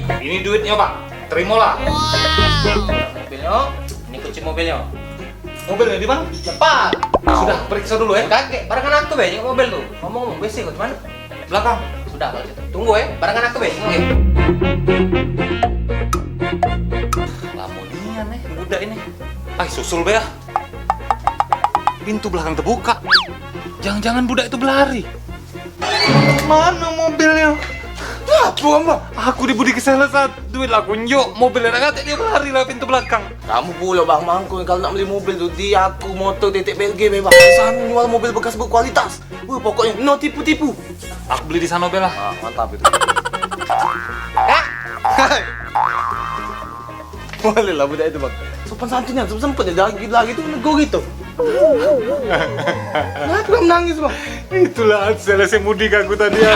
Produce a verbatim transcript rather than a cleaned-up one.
Ini duitnyo, Bang. Terimolah. Mobilnyo, ini kunci mobilnyo. Mobilnyo di mana? Depan. Sudah, periksa dulu ya. Kagek, barengan aku be, jengok mobil tu. Ngomong-ngomong, W C kau di mana? Belakang. Sudah kalau gitu. Tunggu ya, barengan aku be, jengok ya. Lamo nian eh, budak ini. Ai, susul be ah. Pintu belakang terbuka. Jangan-jangan budak itu belari. Mana mobilnya? Apa, Bang? Aku di budi kesalahan saat duit lah kunjuk. Mobilnya nak ngatek dia belari lah pintu belakang. Kamu pulo, Bang, mangkun kalau nak beli mobil tu di aku motor titik B L G be, Bang. Di sana jual mobil bekas berkualitas. Wah, pokoknya no tipu-tipu. Aku beli di sana be lah. Ah, mantap itu. Boleh lah budak itu, Bang. Sopan santun kan, sempet dia lagi lagi tu negor gitu. Kenapa kau menangis, Bang? Itulah selesai mudik aku tadi ya.